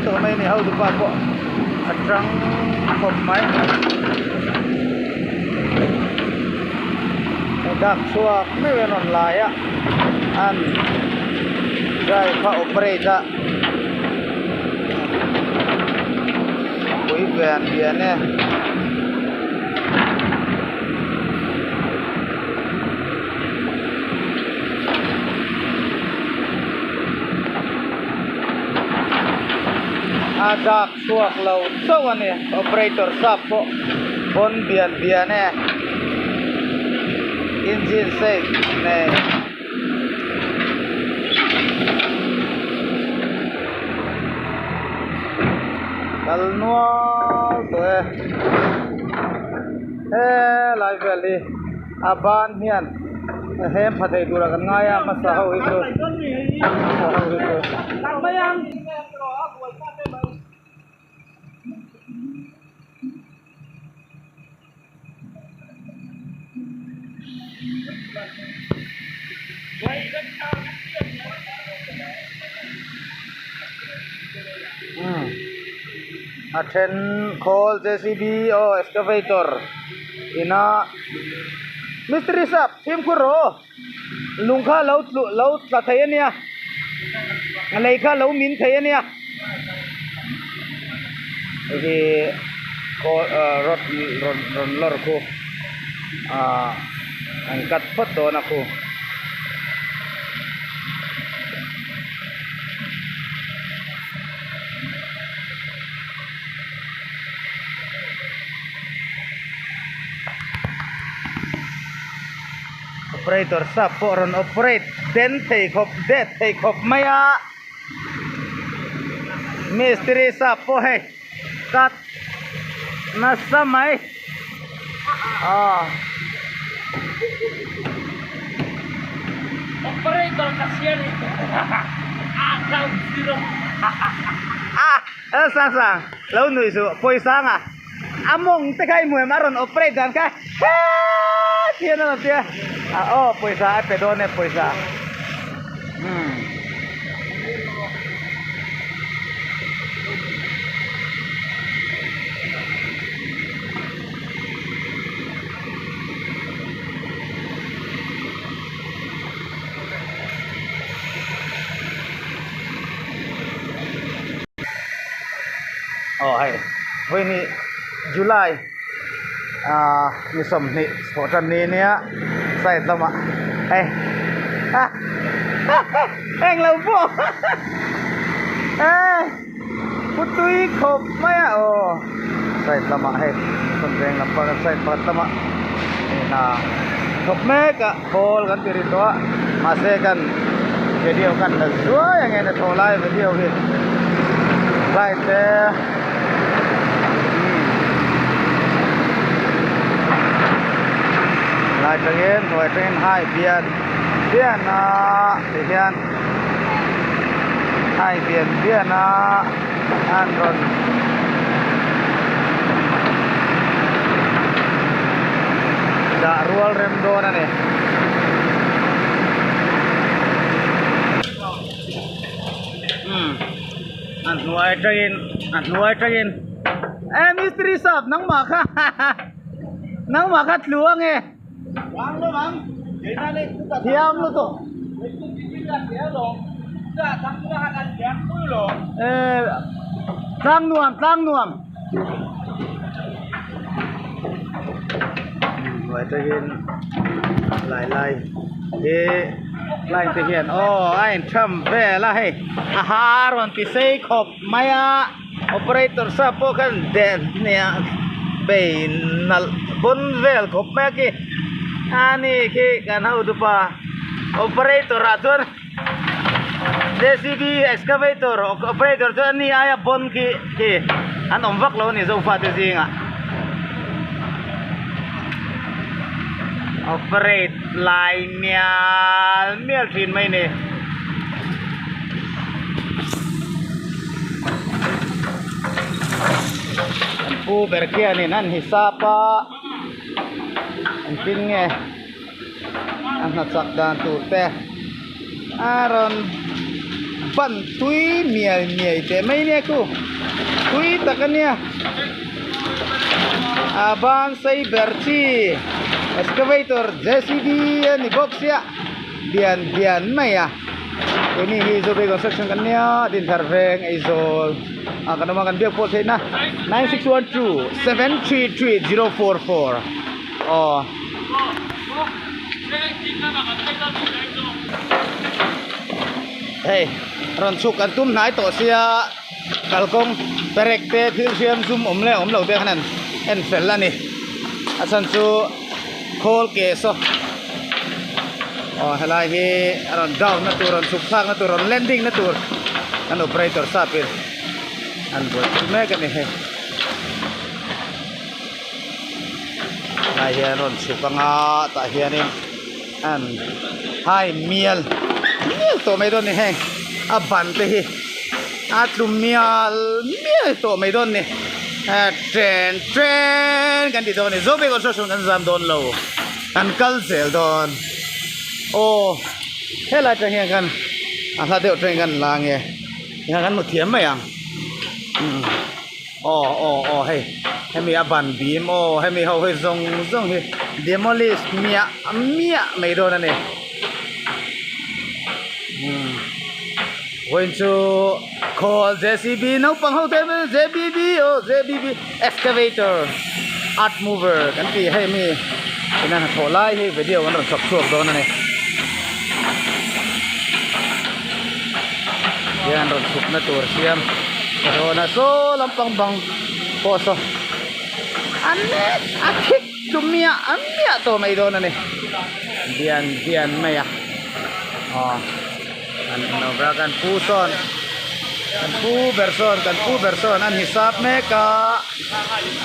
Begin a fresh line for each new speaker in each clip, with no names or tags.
tawh mai a ni hotupa pawh a tang khawp mai dak chhuak meuh in a rawn lai a an drive a operate a a pui bian bian e. A dak chhuak lo chauh a ni operator sap pawh pawn bian bian e engine safe nei. Kal nual tawh e helai vel hi a ban hian hem pha thei turah kan ngai a hmasa ho hi chu hmasa ho hi chu. A then khawl JCB aw excavator ina mistiri sap fimkhur rawh aw lung kha lo tlu lo tla thei ania a lei kha lo min thei ania hei hi khawl ah rod rawn rawn lawr khu ah an cut phawt dawn a khu. Operator sap pawh rawn operate den thei khawp det thei khawp mai a mistiri sap pawh hei cut nasa mai aw.
Operator ka siam i account zero.
Ah sang sang lo nuih suh pawisa anga a mawng te kha i hmu em a rawn operate dan kha heeee ti hian a rawn ti a ah aw pawisa a pe dawn e pawisa umm. Aw hei vawiini July ah ni sawmhnih chhuah tan ni ania side lamah hei englo pawh eh putui khawp mai a aw side lamah hei sawmveng lam pang side pakhat lamah hei hna thawk mek a khawl kan ti ri tawh a mahse kan video kan la zuai ang e hnathawh lai video hi light te lai tangin hnuai tangin hai bian bian a ti hian hai bian bian a an rawn dah rual rem dawn a ni. Umm a hnuai atangin a hnuai atangin e mistiri sap nangmah kha nangmah kha tlu ange thiam lutuk e tlang nuam tlang nuam hnuai atangin lai lai hi line te hian aw a in tham vel a hei a ha rawn ti sei khawp mai a operator sa pawh khan den hniah bei nalh bawn vel khawp mai a khi ani khi kan hotupa operator ah chuan JCB excavator operator chuan ani aia bawn khi khi an awm vak lo a ni zofate zingah operate lai mial mial thin mai a ni. An pu ber khianin an hisap a engtin nge a hna chak dan tur te a rawn. Ban tui mial miai teh mai nia khu tui tak a nia a ban sei ber chi excavator J_C_B a ni bawk sia lian lian mai a keini hi Zobe construction kan nia Dinthar veng Aizawl ah kan awm a kan biak pawh theihna 9612 733 044 aw. Hei rawn chhuk an tum hnai tawh sia kalkawng perek te thil hriam zum awm leh awm lo te khan an en fel a ni a chhan chu khawl ke saw aw helai hi a rawn down na tur rawn chhuk thlak na tur rawn landing na tur an operator sap in an buaipui mek a ni hei. Helai hian rawn chhuk anga tah hianin an hai mial mial tawh mai dawn a ni heng a ban te hi a tlu mial mial tawh mai dawn a ni train train kan ti dawn a ni Zobe construction kan zam dawn lo kan kal zel dawn aw helai atang hian khan a hla deuh atangin kan la nge tikhan kan hmu thiam mai ang. Aw aw aw hei hemi a ban bim aw hemi ho hi zawng zawng hi demolish miah miah mai dawn a ni umm vawiin chu khawl J_C_B naupang ho te J_B_B aw J_B_B excavator earth mover kan tih hei mi ina hnathawh lai hi video an rawn chhawp chhuak dawn a ni hian rawn chhuk na tur siam ka dawn a saw lampang bang pawh saw a net a khik chu miah miah tawh mai dawn a ni lian lian mai a aw an lo ber a kan pu sawn kan pu ber sawn kan pu ber sawn an hisap mek a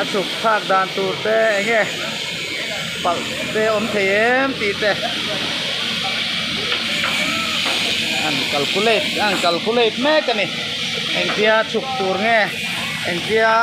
a chhuk thlak dan tur te eng nge palh te awm thei em tih te an calculate an calculate mek a ni engtia chhuk tur nge engtia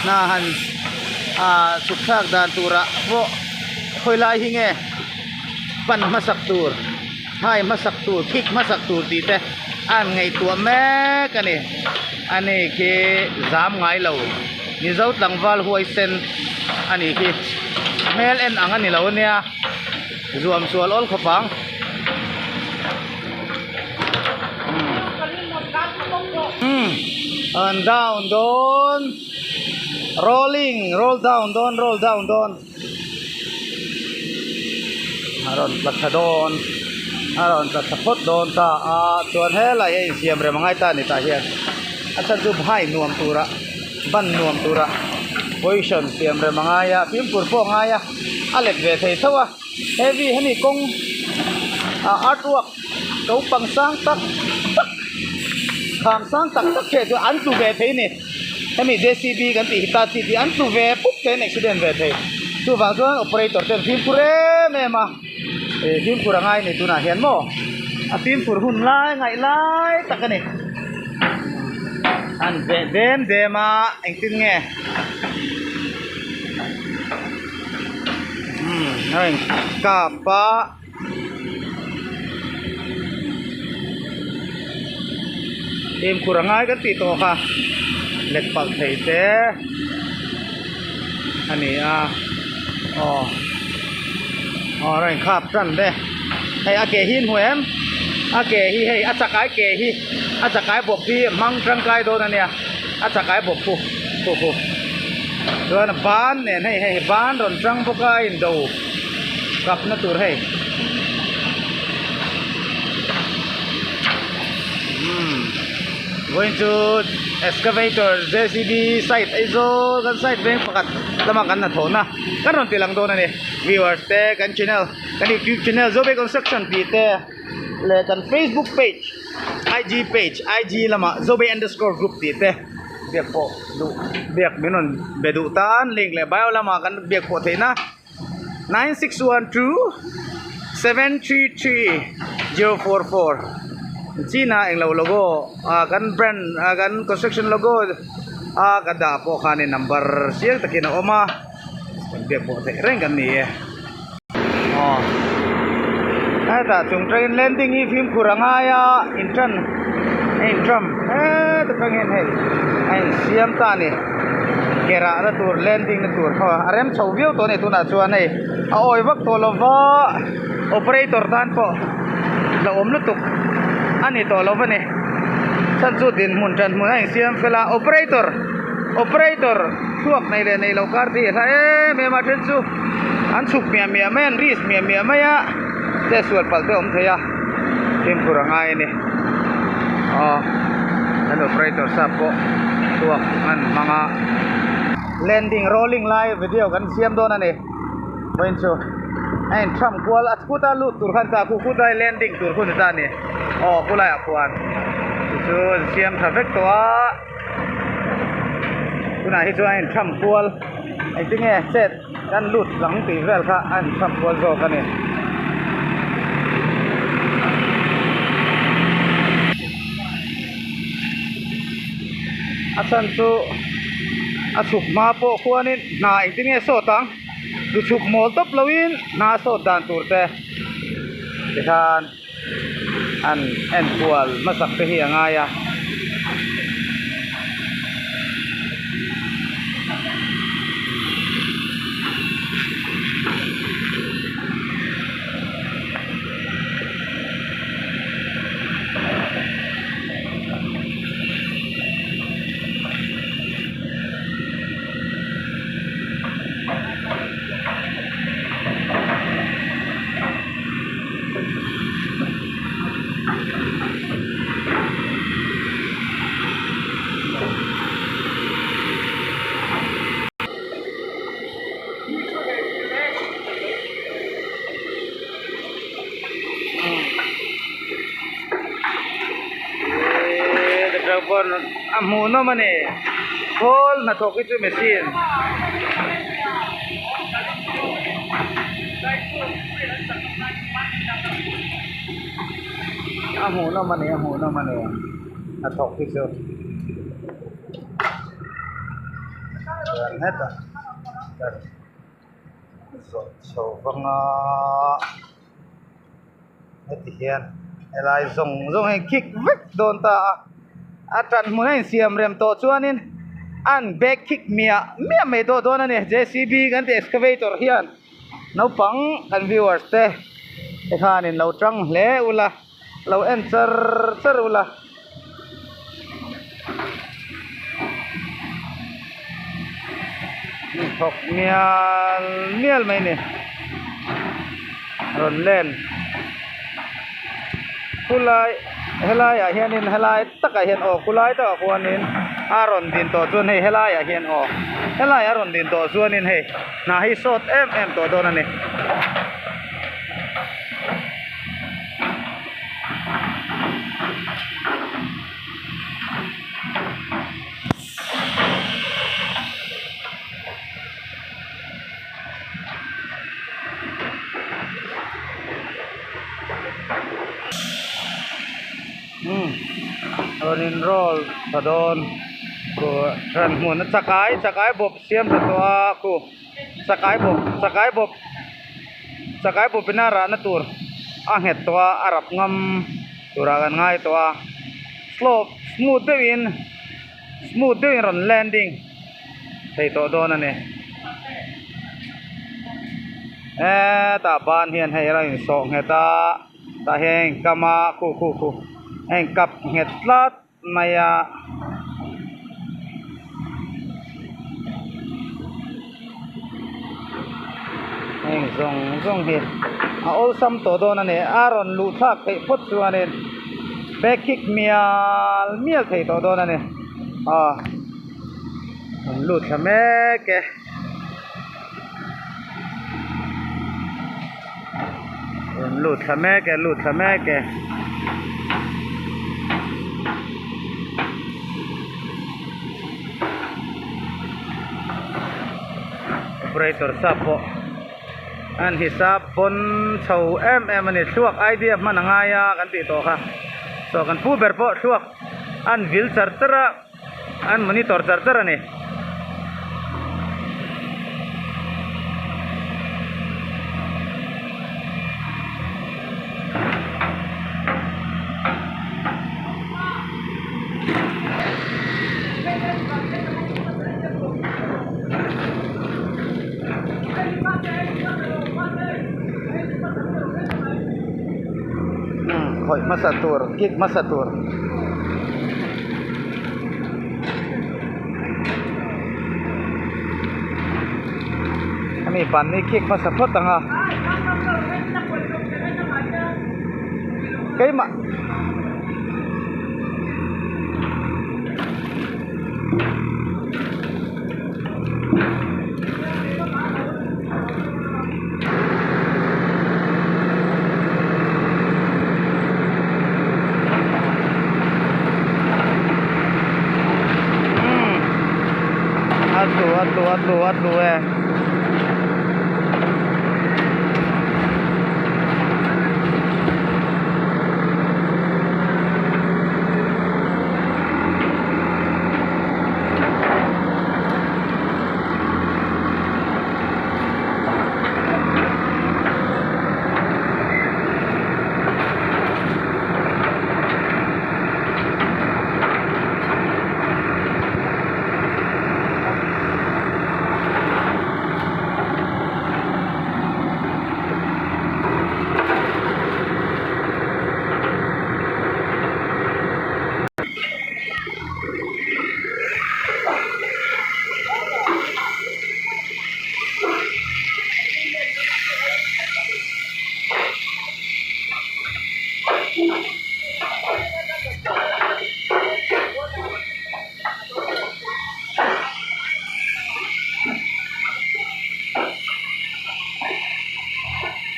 hna han ah chhuk thlak dan turah pawh khawi lai hi nge pan hmasak tur hai hmasak tur khik hmasak tur tih te an ngaihtuah mek a ni ani khi zam ngai lo Mizo tlangval huaisen a nih hi hmel en ang a ni lo ania zuam sual awl khawp ang umm an down dawn rolling roll down dawn roll down dawn. A rawn tla thla dawn a rawn tla thla phawt dawn ta a chuan helai hi a insiam rem angai ta a ni tah hian a chhan chu bhai nuam tura ban nuam tura position siam rem angai a fimkhur pawh a ngai a a let ve thei tho a heavy hemi kawng ah artwork naupang sang tak tak kham sang tak tak te chu an tlu ve thei a ni. Hemi JCB kan tih Hitachi tih an tlu ve pup te an accident ve thei. Chuvang chuan operator ten fimkhur em em a, ih fimkhur a ngai a ni tunah hian maw a fimkhur hun lai ngaih lai tak a ni. An veh dem dem a engtin nge umm heng kap a. Fimkhur a ngai kan tih tawh kha let palh thei te a ni a aw aw rawn inkhap tan te hei a ke hi an hmu em a ke hi hei a chakai ke hi a chakai bawp hi a hmang tangkai dawn a nia a chakai bawp khu khu khu chuan a ban nen hei hei ban rawn tang bawk a a indo. Kapna tur hei umm vawiin chu excavator JCB site Aizawl kan site veng pakhat lama kan hnathawhna kan rawn ti lang dawn a ni viewers te kan channel kan youtube channel Zobe construction tih te leh kan facebook page IG page IG lamah Zobe underscore group tih te biak pawh duh biak min rawn be duh tan link leh bio lamah kan biak pawh theihna. 9612 733 044 China englo logo ah kan brand ah kan construction logo a ka dah pawh khanin number chiang takin a awm a kan biak pawh theih reng kan ni e aw hetah chung train landing hi fimkhur a ngai a in tan. A in tram heta tang hian hei a in siam ta a ni ke rahna tur landing na tur khaw a rem chho viau tawh a ni tunah chuan hei a awi vak tawh lo va operator tan pawh hlauhawm lutuk a ni tawh lo va ni chhan chu dinhmun tan hmun a insiam fel a operator operator thluak nei leh nei lo kar te hi a hla em em a then chu an chhuk miah miah mai a an risk miah miah mai a chetsual palh te a awm thei a fimkhur a ngai a ni aw kan operator sap pawh thluak an hmang a landing rolling lai video kan siam dawn a ni vawiin chu a in tham kual a khuta lut tur khan ta khu khutai landing tur hun ta a ni aw khulai ah khuan chu chu an siam tha vek tawh a tunah hi chuan a in tham kual engtin nge chet kan lut lang tih vel kha a in tham kual zawk a ni. A chhan chu a chhuk hma pawh khuanin hna engtin nge sawt ang chu chhuk mawl tawp loin hna sawt dan tur te tikhan an enkual hmasak te hi a ngai a. A hmuhnawm a ni khawl hnathawk hi chu machine a hmuhnawm a ni a hmuhnawm a ni hnathawk hi chu chuan hetah zawh chho vang a heti hian helai zawng zawng hi kick vek dawn ta a a tan hmun a insiam rem tawh chuanin an back kick miah miah mai tawh dawn a ni J C B kan tih excavator hian naupang kan viewers te te khanin lo tang hle ula lo en char char ula. Thawk mial mial mai a ni rawn len khulai helai ah hianin helai takah hian aw khulai takah khuanin a rawn din tawh chuan hei helai ah hian aw helai a rawn din tawh chuanin hei hna hi sawt em em tawh dawn a ni. Umm rawn in roll tha dawn khu hran hmun a chakai chakai bawp siam tha tawh a khu chakai bawp chakai bawp chakai bawp ina rahna tur a nghet tawh a a rap ngam turah kan ngai tawh a slope smooth deuhin smooth deuhin rawn landing thei tawh dawn a ni hetah ban hian hei a insawh nghet a tah hian a inkam a khu khu khu a inkap nghet tlat mai a. Heng zawng zawng hi a awlsam tawh dawn a ni a rawn luh thlak theih phawt chuanin back kick mial mial thei tawh dawn a ni aw an lut thla mek e. Rawn lut thla mek e lut thla mek e. Operator sap pawh an hisap pawn chho em em a ni thluak idea hman a ngai a kan tih tawh kha saw kan pu ber pawh thluak an vil char char a an monitor char char a ni. Khawih hmasa tur kick hmasa tur. Hemi ban hi kick hmasa phawt ang a. Keimah. A tlu a tlu a tlu a tlu e.